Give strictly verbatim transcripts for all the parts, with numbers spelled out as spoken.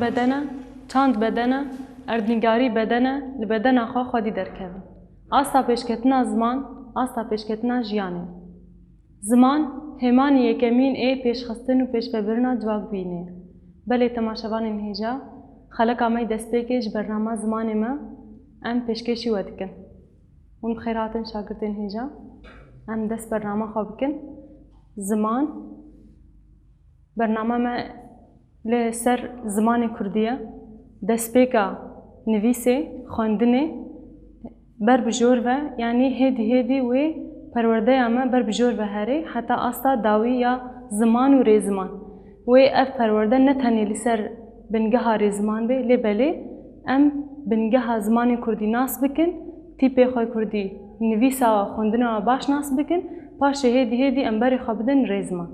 Bedene, çand bedene, erdnîgarî bedene, li bedena xwe xwedî derkevin. Asta pêşketina ziman, asta pêşketina jiyanê. Ziman, hêmanî yekemîn ê pêşxistin û pêşvebirina civakbûyînê ye. Belê temaşevanên hêja, xeleka me yê destpêkê ji bernama zimanê me em pêşkêşî we dikin. Hûn bi xêr hatin şagirtên hêja. Em dest bernama xwe bikin. Ziman. Bernama me li ser zimanê kurdî ye. Destpêka nivîsê, xwendinê ber bi jor ve, yanî hêdî hêdî wê perwerdeya me ber bi jor ve herê, heta asta dawî ya ziman û rêziman. Wê ev perwerde ne tenê li ser bingeha rêziman bê, lê belê em bingeha zimanê kurdî nas bikin, tîpê xwe kurdî, nivîsa we, xwendina we baş nas bikin, paşê hêdî hêdî em berê xwe bidin rêziman.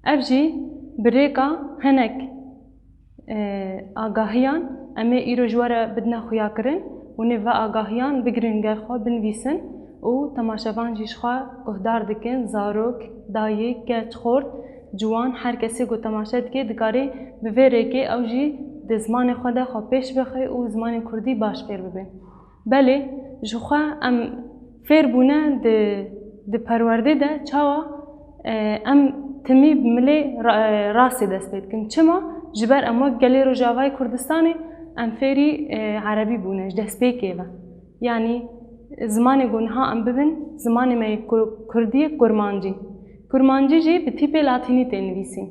Ev jî bi rêka hinek, e, agahiyan em ê îro ji we re bidine xuyakirin. Hûn ê ve agahiyan bigirin gel xwe, binivîsin û temaşevan jî ji xwe guhdar dikin, zarok, dayik, keç, xort, ciwan, her kesê ku temaşe dike, dikarê bi vê rêkê ew jî di zimanê xwe de xwe pêş bixe û zimanê kurdî baş fêr bibe. Belê, ji xwe em fêr bûne di, di perwerdê de çawa, e, em timî bi milê ra-, e, rastê dest pê dikin. Çima? Ji ber em wek gelê Rojavayê Kurdistanê em fêrî, e, erebî bûne ji destpêkê ve. Yanî zimanê ku niha em bibin, zimanê me yê ku-, kurdî ye kurmancî. Kurmancî jî bi tîpê latînî tê nivîsîn.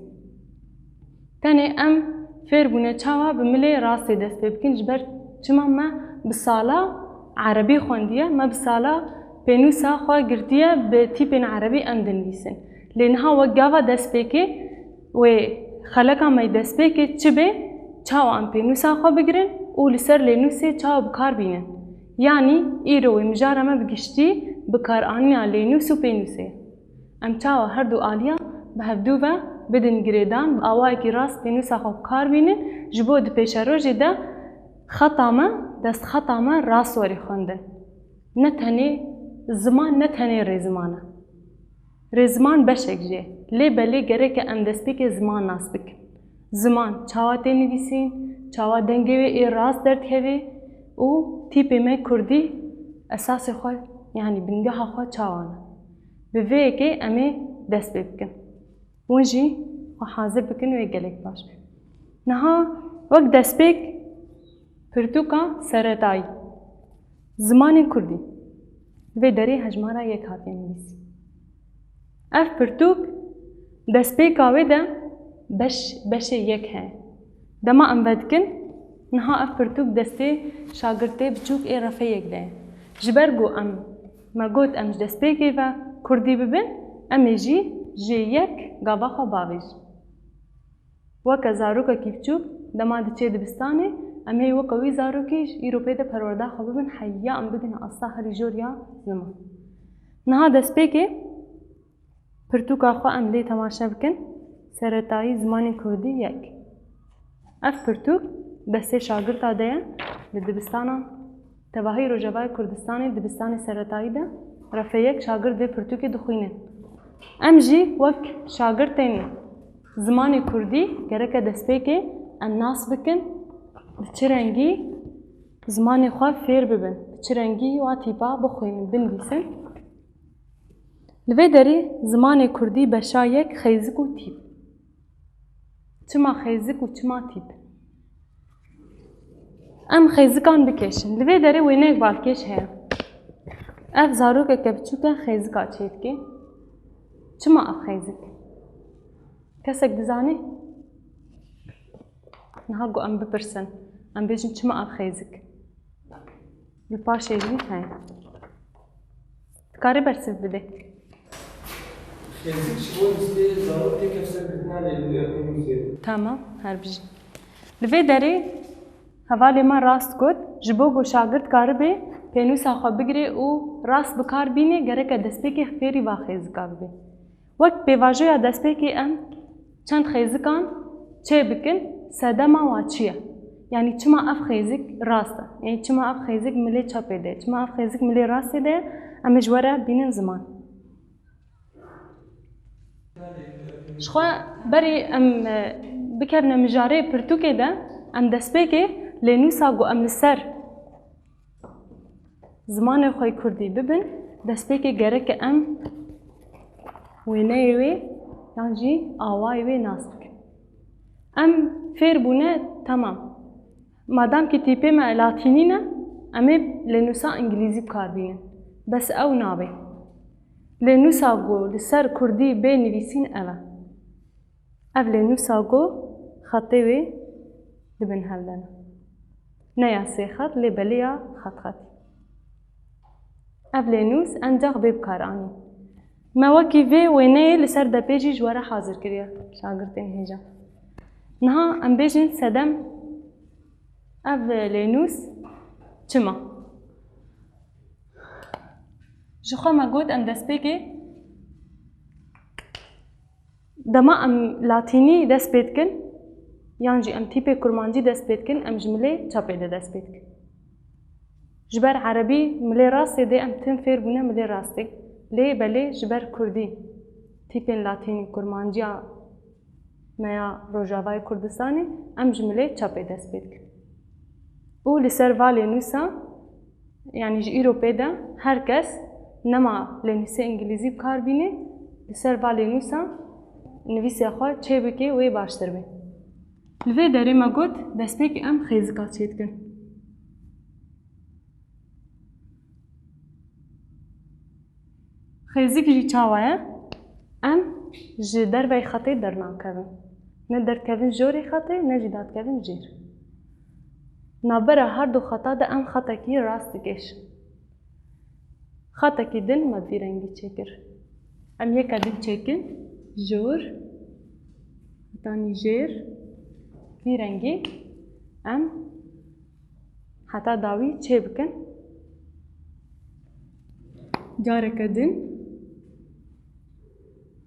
Tenê em fêr bûne çawa bi milê rastê dest pê bikin, ji ber çima me bi sala erebî xwendiye, me bi sala pênûsa xwe girtiye, bi tîpên erebî em dinivîsin. Lê niha wek gava destpêkê wê xeleka me yê destpêkê çi bê, çawa em pênûsa xwe bigirin û li ser lênûsê çawa bi kar bînin. Yanî îro wê mijara me bi giştî bikaranîna lênûs û pênûsê ye. Em çawa her du aliya bi hevdû ve bidin girêdan, bi awayekî rast pênûsa xwe bi kar bînin, ji bo di pêşerojê de xeta me, destxeta me rast werî xwendin. Ne tenê ziman, ne tenê rêziman e. Rêziman beşek jê, lê belê gereke em destpêkê ziman nas bikin. Ziman çawa tê nivîsîn, çawa dengê wê ê rast derdikeve û tîpê me kurdî esasê xwe, yanî bingeha xwe çawa ne. Bi vê yekê em ê dest pê bikin. Hûn jî xwe hazir bikin wê gelek baş be. Niha wek destpêk pirtûka seretayî. Zimanê kurdî. Li vê derê hejmara yek hatiye nivîsî. Ev pirtûk destpêka wê de beş, beşê yek heye. Dema em vedikin, niha ev pirtûk destê şagirtê biçûk ê refê yek de ye. Ji ber ku em, me got em ji destpêkê ve kurdî bibin, em ê jî jê yek gava xwe bavêjin. Weke zarokekî biçûk dema diçê dibistanê, em ê weke wî zarokî ji îro pê de perwerda xwe bibin, heya em bigihine asta herî jor ya ziman. Niha destpêkê pirtûka xwe em lê temaşe bikin, seretayî zimanê kurdî yek. Ev pirtûk destê şagirta de ye, li dibistana Tevahî Rojavayê Kurdistanê dibistanê seretayî de refê yek şagirt vê pirtûkê dixwînin. Em jî wek şagirtên zimanê kurdî gereke destpêkê em nas bikin, bi çi rengî zimanê xwe fêr bibin, bi çi rengî wa tîpa bixwînin, binivîsin. Li vê derê zimanê kurdî beşa yek xêzik û tîp. Çima xêzik û çima tîp? Em xêzikan bikêşin. Li vê derê wêneyek balkêş heye. Ev zarokeke biçûk e, xêzika çêdike. Çima ev xêzik? Kesek dizanî? Niha ku em bipirsin, em bêjin çima ev xêzik? Li paşê jî heye. Dikarî bersiv bidê. Xêzik ji bo lîsteyê zarok tê kevsergirtina lêbûya pênûsê. Tamam, her bijî. Li vê derê hevalê me rast got, ji bo ku şagirt karibe pênûsa xwe bigire û rast bi kar bîne, gereke destpêkê fêrî va xêzika bibe. Wek pêvajoya destpêkê em çend xêzikan çê bikin, sedema wa çi ye? Yanî çima ev xêzik rast e? Yanî çima ev xêzik milê çapê de ye? Çima ev xêzik milê rastê de ye? Em ê ji we re bînin ziman. Ji xwe berê em, e, bikevine mijarê pirtûkê de, Em destpêkê lênûsa ku em li ser zimanê xwe yê kurdî bibin, destpêkê gereke em wêneyê wê yan jî awayê wê nas bikin. Em fêr bûne, temam. Madem ki tîpê me latînî ne, em ê lênûsa îngilîzî bi kar bînin. Bes ew nabe. Lênûsa ku li ser kurdî bê nivîsîn ev e. Ev lênûsa ku xetê wê di bin hev de ne. Ne ya sê xet, lê belê ya xet xetî. Ev lênûs encax bê bikaranîn. Me wekî vê wêneyê li ser depê jî ji we re hazir kiriye, şagirtên hêja. Niha em bêjin sedem ev lênûs çima? Ji xwe me got em destpêkê dema em latînî dest pê dikin, yan jî em tîpê kurmancî dest pê dikin, em ji milê çepê de dest pê dikin. Ji ber erebî milê rastê dê em tim fêr bûne milê rastê. Lê belê ji ber kurdî tîpên latînî kurmanciya me ya Rojavayê Kurdistanê, em ji milê çepê dest pê dikin. Û li ser va lênûsa, yanî ji îro pê de her kes nema lênûsê îngilîzî bi kar bîne, li ser va lênûsa nivîsê xwe çê bike wê baştir be. Li vê derê me got, destpêkê em xêzika çê dikin. Xêzik jî çawa ye? Em ji derveyî xetê dernakevin. Ne derdikevin jorê xetê, ne jî dadikevin jêr. Navbera her du xeta de em xetekî rast dikêşin. Xetekî din me vî rengî çêkir. Em yeke din çêkin, jor, hetanî jêr, vî rengî em heta dawî çê bikin. Careke din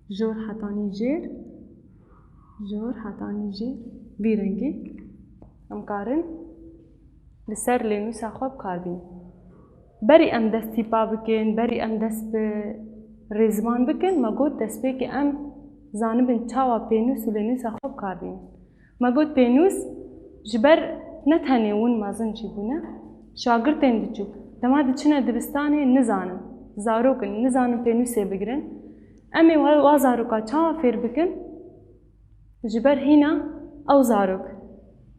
jor hetanî jêr, jor hetanî jêr vî rengî em karin li ser lênûsa xwe bi kar bînin. Berî em dest tîpa bikin, berî em dest bi rêziman bikin, me got destpêkê em zanibin çawa pênûs û lênûsa xwe bi kar bînin. Me got pênûs ji ber ne tenê win mezin jî bûne, şagirtên biçûk dema diçine dibistanê nizanin, zarok in, nizanin pênûsê bigirin. Em ê wa, wa zaroka çawa fêr bikin? Ji ber hîna ew zarok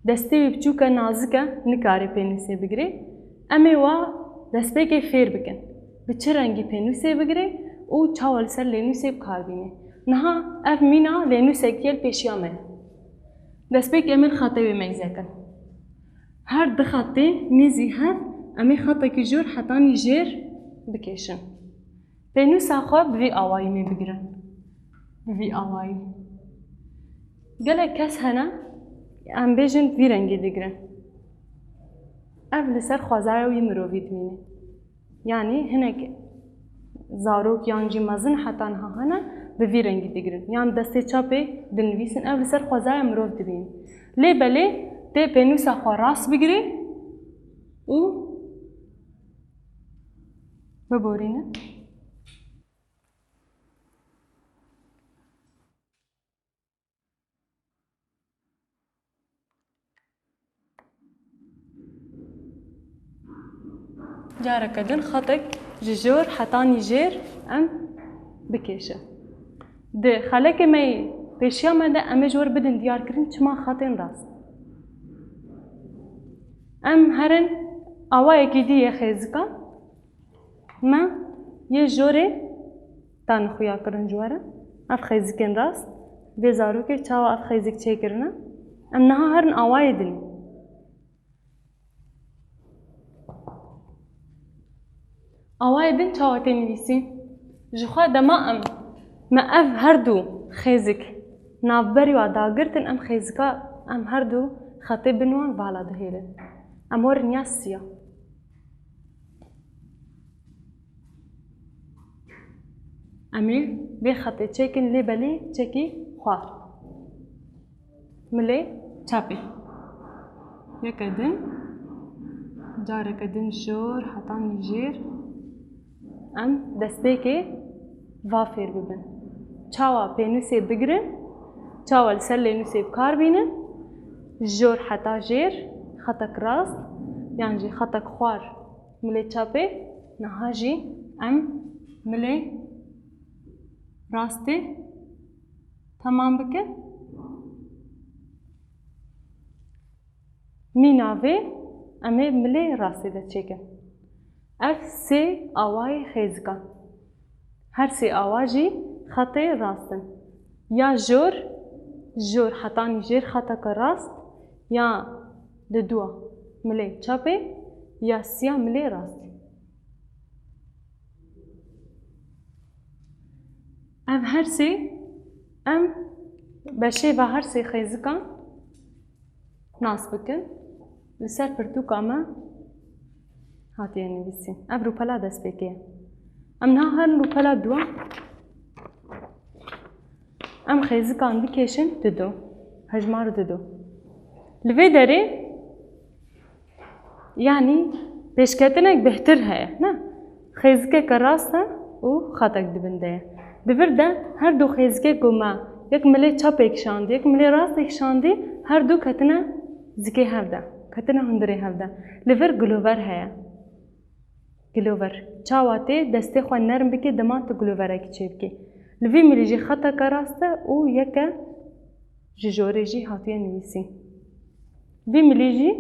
destê wî biçûk e, nazik e, nikare pênûsê bigire. Em ê wa destpêkê fêr bikin. Bi çi rengî pênûsê bigire û çawa li ser lênûsê bi kar bîne. Niha ev mîna lênûsekî ye li pêşiya me ye. Destpêkê em ê li xetê wê meyze kin. Her du xetê nêzî hev em ê xetekî jor hetanî jêr bikêşin. Pênûsa xwe bi vî awayî mê bigirin. Bi vî awayî. Gelek kes hene, em bêjin vî rengî digirin. Ev li ser xwezaya wî mirovî dimîne. Yanî hinek zarok yan jî mezin heta niha hene bi vî rengî digirin. Yan destê çapê dinivîsin, ev li ser xwezaya mirov dimîne. Lê belê tê pênûsa xwe rast bigirê û biborîne. Careke din xetek ji jor hetanî jêr em bikêşin. Di xelekê me yê pêşiya me de em ê ji we re bidin diyarkirin çima xetên rast. Em herin awayekî dî yê xêzikan. Me yê jorê tane xuya kirin ji we re. Ev xêzikên rast, vê zarokê çawa ev xêzik çêkirine? Em niha herin awayê din. Awayê din çawa tê nivîsîn? Ji xwe dema em, me ev her du xêzik navberî wa dagirtin, em xêzika, em her du xetê bin wan vala dihêlin. Em werin ya siya. Em ê vê xetê çêkin, lê belê çekî xwar. Milê çapê. Yeke din, careke din jor, hetanî jêr. Em destpêkê va fêr bibin. Çawa pênûsê bigirin, çawa li ser lênûsê bi kar bînin, Jor heta jêr, xetek rast, yan jî xetek xwar milê çapê, niha jî em milê rastê temam bikin. Mîna vê em ê milê rastê de çêkin. Ev sê awayê xêzikan. Her sê awa jî xetê rast in. Ya jor, jor hetanî jêr xeteke rast, ya li dua milê çapê, ya siya milê rastê. Ev her sê em beşê ve her sê xêzikan nas bikin. Li ser pirtûka me hatiye nivîsîn. Ev rûpela destpêkê ye. Em niha herin rûpela dua. Em xêzikan bikêşin dido. Hejmar dido. Li vê derê Yanî pêşketinek bêhtir heye, ne? Xêzikeke rast e û xetek di bin de ye. Di vir de her du xêzikê ku me yek milê çapê kişandî, yek milê rastê kişandî, her du ketine zikê hev de, ketine hundirê hev de. Li vir gilover heye. Gilover. Çawa tê destê xwe nerm bikî, dema tu giloverekî çêbikî. Li vî milî jî xeteke rast e û yeke ji jorê jî hatiye nivîsîn. Vî milî jî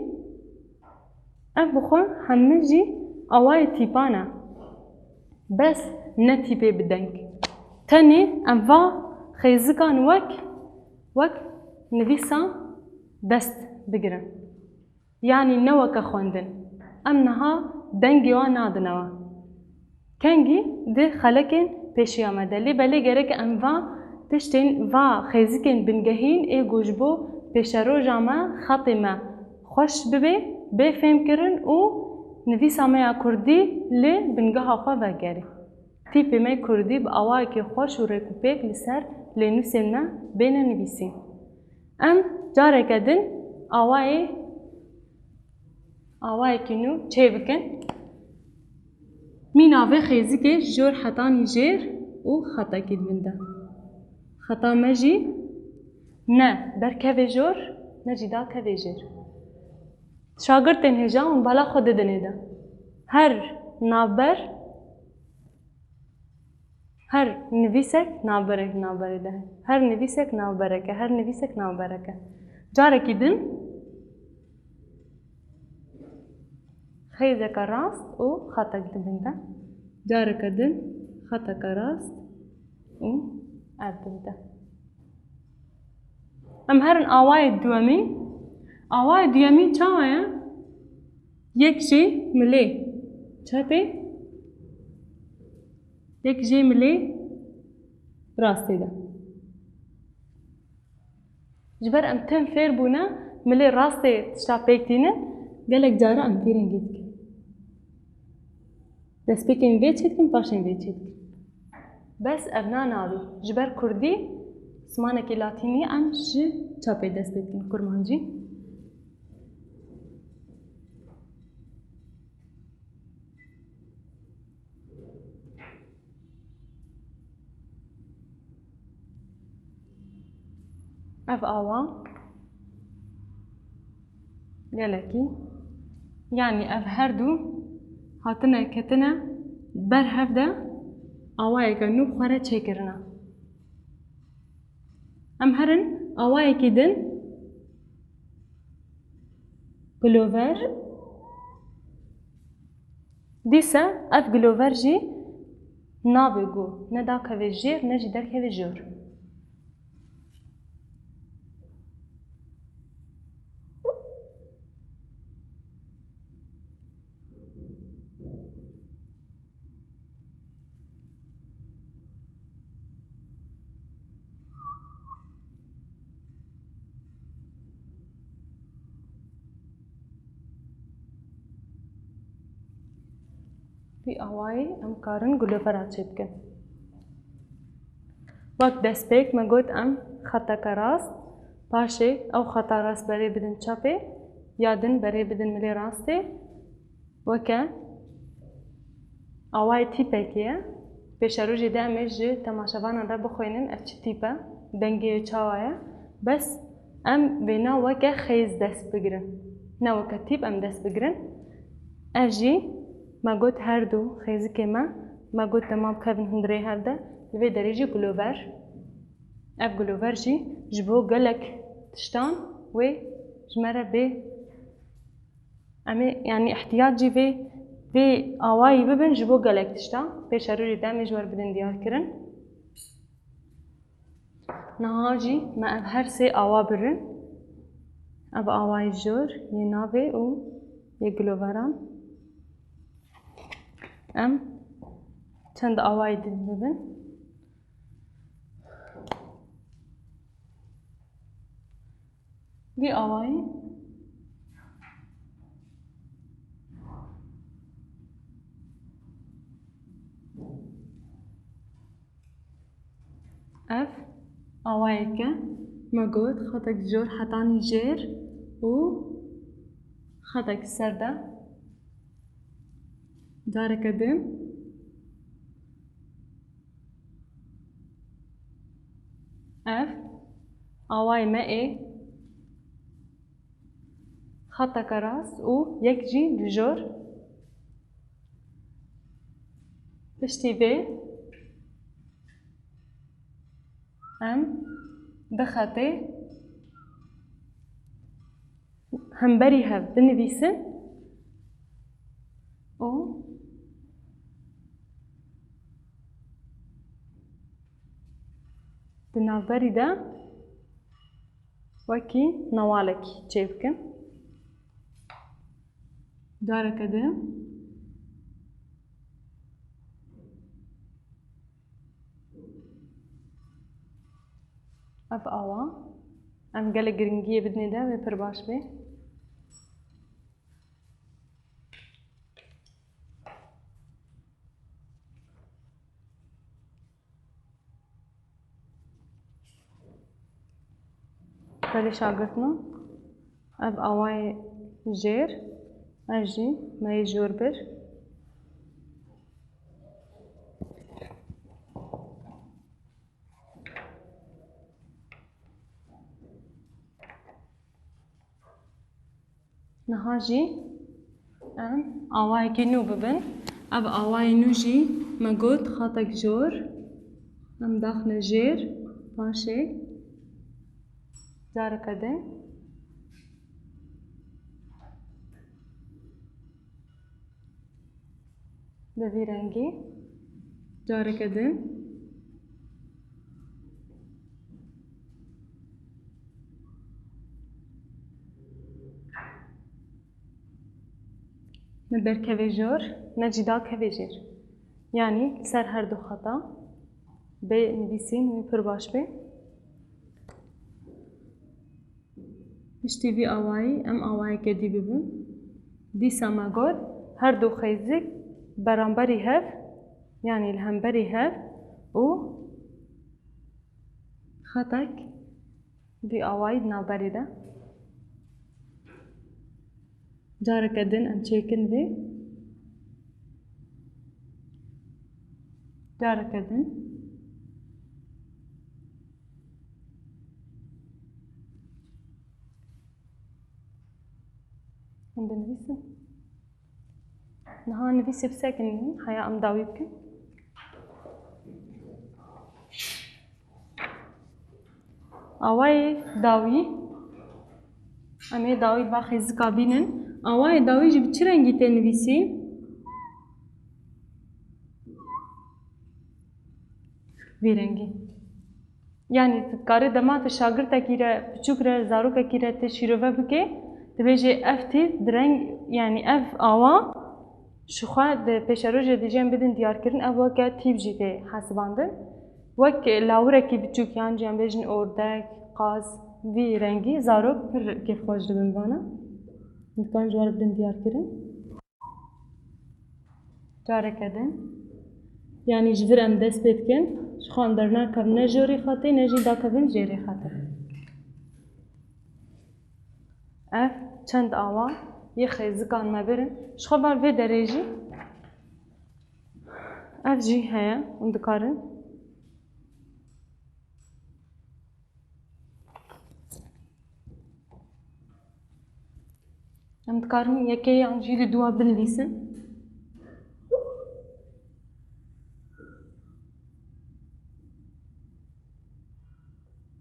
ev bi xwe hemû jî awayê tîpan e. Bes ne tîpê bi deng. Tenê em va xêzikan wek, wek nivîsan dest bigirin. Yanî ne weke xwendin. Em niha dengê wan nadine we. Kengî di xelekên pêşiya me de. Lê belê gerek em va tiştên, va xêzikên bingehîn ê ku ji bo pêşeroja me, xetê me xweş bibe, bê fêmkirin û nivîsa me ya kurdî li bingeha xwe vegerê. Tîpê me kurdî bi awayekî xweş û rêkûpêk li ser lênûsên me bêne nivîsîn. Em careke din awayê, awayekî nû çê bikin. Mîna vê xêzikê ji jor hetanî jêr û xetekî di bin de. Xeta me jî ne derkeve jor, ne jî dakeve jêr. Şagirtên hêja hûn bala xwe didin ê de. Her navber Her nivîsek navberek navberê de. Her nivîsek navberek e. Her nivîsek navberek e. Carekî din xêzeke rast û xetek di bin de. Careke din xeteke rast û ev di bin de. Em herin awayê duyemîn. Awayê duyemîn çawa ye? Yek jê milê çepê, yek jê milê rastê de. Ji ber em tim fêr bûne milê rastê tişta pêk tînin, gelek cara em vî rengî dikin. Destpêkên vê çê dikin, paşên vê çê dikin. Bes ev na nabî. Ji ber kurdî, zimanekî latînî, em ji çepê dest pê dikin, kurmancî. Ev awa gelekî, yanî ev her du hatine ketine ber hev de awayeke nû xwe re çêkirine. Em herin awayekî din gilover. Dîse ev gilover jî nabê ku ne dakeve jêr ne jî derkeve jor. Vî awayî em karin gulovera çêbikin. Wek destpêk me got em xeteke rast, paşê ew xeta rast berê bidin çepê, ya din berê bidin milê rastê. Weke awayê tîpekê ye. Pêşerojê de em ê ji temaşevanan re bixwînin ev çi tîp e, dengê wê çawa ye. Bes Em vêna weke xêz dest bigirin. Ne weke tîp em dest bigirin. Ev jî me got her du xêzikê me, me got dema bikevin hundirê hev de, li vê derê jî gulover. Ev gulover jî ji bo gelek tiştan wê ji me re bê. Em ê, yanî ihtiyacî vê, vê awayî bibin ji bo gelek tiştan. Pêşerojê de em ê ji we re bidin diyarkirin. Niha jî me ev her sê awa birin. Ev awayê jor, yê navê û yê giloveran. Em çend awayê din bibin. Vî awayî Ev awayeke me got xetek jor hetanî jêr û xetek ser de. Careke din. Ev awayê me ê. Xeteke rast û yek jî li jor. Piştî vê em bi xetê hemberî hev binivîsin û di navberî de wekî newalekî çêbikin. Careke din. Ev awa. Em gelek giringiyê bidinê de wê pir baş bê. Belê şagirtno, ev awayê jêr, ev jî me yê jor bir. Niha jî em awayekî nû bibin. Ev awayê nû jî me got xatek jor. Em daxine jêr, paşê careke din. Bi vî rengî careke din. Ne derkevê jor, ne jî dakevê jêr. Yanî li ser her du xeta bê nivîsîn wê pir baş bê. Piştî vî awayî em awayeke dî bibin. Dîsa me got, her du xêzik beramberî hev, yanî li hemberî hev û xetek vî awayî di navberê de. Careke din em çêkin vê. Careke din. Em binivîsin. Niha nivîsê bisekinînin, heya em dawî bikin. Awayê dawî. Em ê dawî li va xêzika bînin. Awayê dawî jî bi çi rengî tê nivîsî? Vî rengî. Yanî tu dikarî dema tu şagirtekî re, piçûk re, zarokekî re tu şîrove bikê, dibêjê ev tîp di reng, yanî ev awa Ji xwe di pêşerojê dijên bidin diyarkirin, ev weke tîp jî tê hesibandin. Wek lawirekî biçûk yan jî em bêjin ordek, qaz, vî rengî zarok pir kêfxweş dibin vana. Dikarin ji we re bidin diyarkirin. Careke din. Yanî ji vir em dest pê dikin. Ji xwe em dernakevin ne jorê xetê, ne jî dakevin jêrê xetê. Ev çend awa yê xêzikan me birin. Ji xwe ber vê derê jî ev jî heye, hûn dikarin. Em dikarin yekê yan jî li dû binivîsin.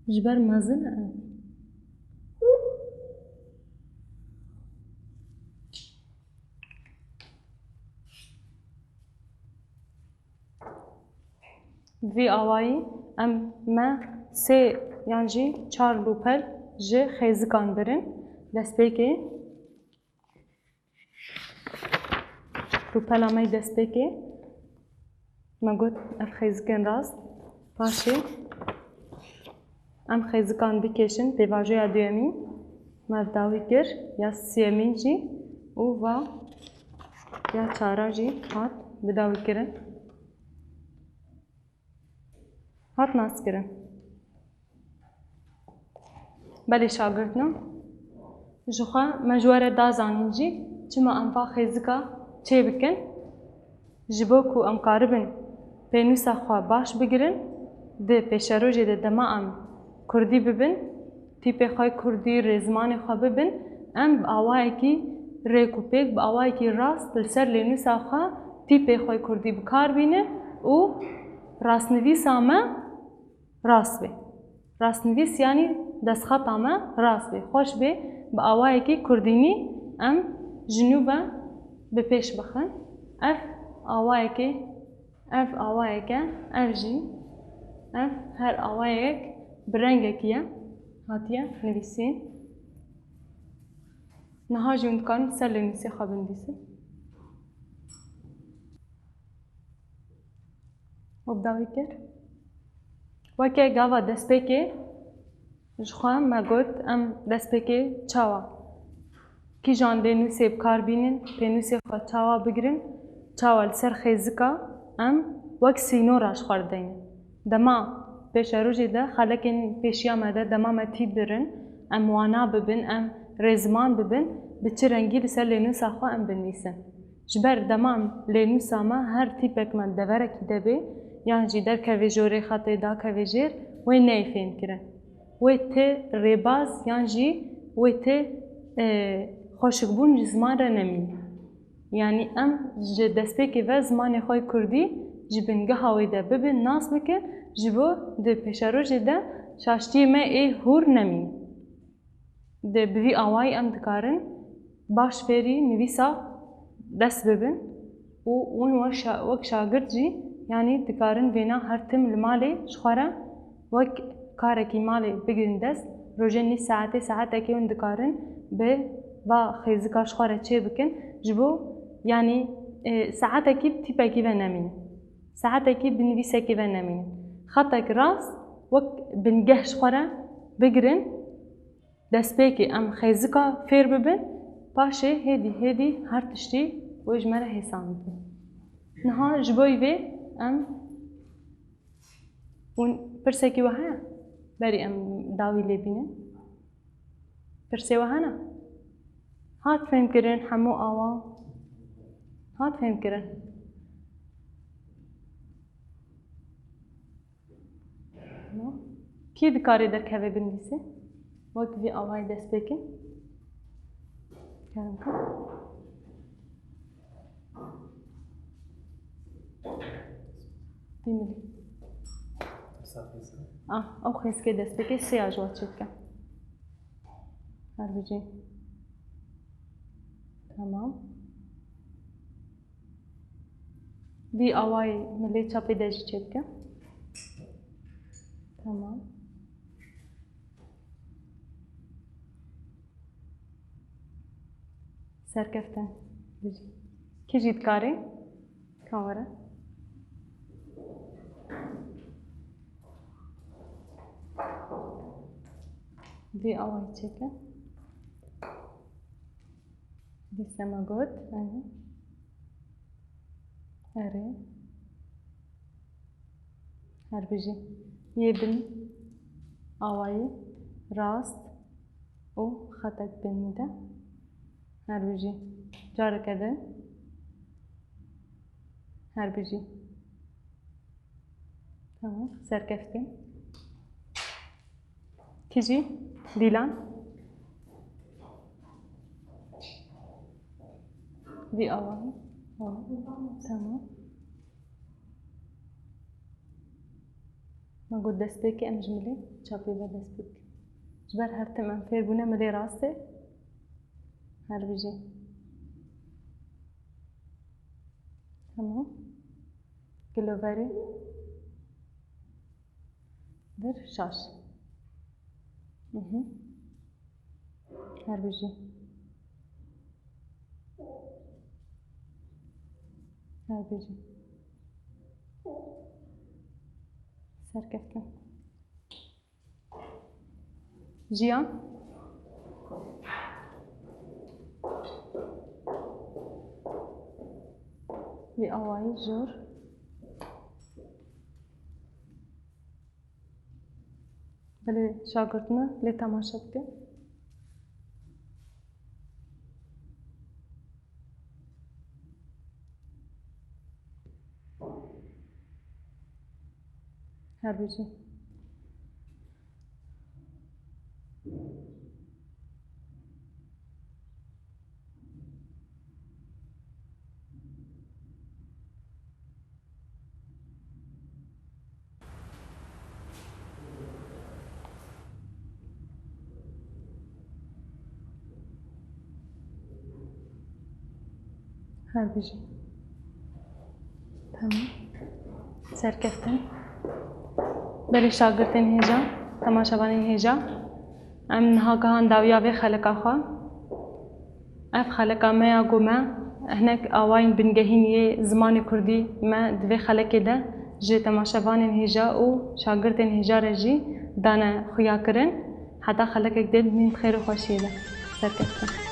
Ji ber mezin e. Vî awayî em me sê yan jî çar rûpel ji xêzikan birin. Destpêkê rûpela me yê destpêkê me got ev xêzikên rast. Paşê em xêzikan bikêşin pêvajoya duyemîn me bi dawî kir, ya siyemîn jî û va ya çara jî hat bi dawî kirin. Hat naskirin. Belê şagirdno, ji xwe me ji we re da zanîn jî çima em va xêzika çê bikin. Ji bo ku em karibin pênûsa xwe baş bigirin, di pêşerojê de dema em kurdî bibin, tîpê xwe kurdî, rêzimanê xwe bibin, em bi awayekî rêk û pêk, bi awayekî rast li ser lênûsa xwe tîpê xwe kurdî bi kar bînin û rastnivîsa me rast bê. Rastnivîs yanî destxeta me rast bê, xweş bê, bi awayekî kurdînî em ji nû ve bi pêş bixin. Ev awayekê, ev awayek e, ev jî, ev her awayek bi rengekî ye, hatiye nivîsîn. Niha jî hûn dikarin ser lênûsê xwe binivîsin. Û bi dawî kir. Weke gava destpêkê ji xwe me got, em destpêkê çawa kîjan lênûsê bi kar bînin, pênûsê xwe çawa bigirin, çawa li ser xêzika em wek sînora ji xwe re deynin. Dema pêşerojê de xelekên pêşiya me de dema me tîp birin, em wana bibin, em rêziman bibin, bi çi rengî li ser lênûsa xwe em binivîsin. Ji ber dema em lênûsa me her tîpek me deverekî de bê, yan jî derkevê jorê xetê dakevê jêr, wê neyê fêhmkirin. Wê tê rêbaz yan jî wê tê, e, xweşikbûn ji ziman re nemîne. Yanî em ji destpêkê ve zimanê xwe yê kurdî ji bingeha wê de bibin, nas bikin, ji bo di pêşerojê de şaştiyê me ê hûr nemîne. Di, bi vî awayî em dikarin baş fêrî nivîsa dest bibin û hûn wek şa-, wek şagirt jî, yanî dikarin vêna her tim li malê ji xwe re wek karekî malê bigirin dest. Rojê nîv saetê, saetekê hûn dikarin bi va xêzika ji xwe re çê bikin. Ji bo, yanî, e, saetekî bi tîpekî ve nemînin. Saetekî bi nivîsekî ve nemînin. Xetek rast wek bingeh ji xwe re bigirin. Destpêkê em xêzika fêr bibin, paşê hêdî hêdî her tiştî wê ji me re hêsan bibe. Niha ji bo vê em, hûn pirsekî we heye? Berî em dawî lê bînin. Pirsê we hene? Hat fêhmkirin hemû awa? Hat fêhmkirin? Kî dikarê derkeve binivîse? Wek vî awayî dest pê kin. Kerem kir. Dîmilî. Ah, ew xêzikê dest pê ke sê ya ji we çêdike. Her bijî. Tamam. Vî awayî milê çapê de jî çêdike. Tamam. Serkeftin. Kî jî dikarî? Kamera. Vî awayî çêke. Dîse me got, erê. Erê. Her bijî. Yê bin awayî rast û xetek bin de. Her bijî. Careke din. Her bijî. Tamam, serkeftin. Kî jî? Dîlan. Vî awayî. Tamam. Me got destpêkê, em ji milê çapê ve dest pê bikin. Ji ber her tim em fêr bûne milê rastê. Her bijî. Tamam. Giloverî. Vir şaş. Mhm. Her bijî. Her bijî. Serkeftin. Jiyan. Vî awayî jor. Belê şagirtine lê temaşe bike. Her bijî. Her bijî. Tamam. Serkeftin. Belê şagirtên hêja, temaşevanên hêja. Em niha gihan dawiya vê xeleka xwe. Ev xeleka me ya ku me hinek awayên bingehîn yê zimanê kurdî me di vê xelekê de ji temaşevanên hêja û şagirtên hêja re jî dane xuyakirin. Heta xelekek dê, nîn xêr û xweşiyê de. Serkeftin.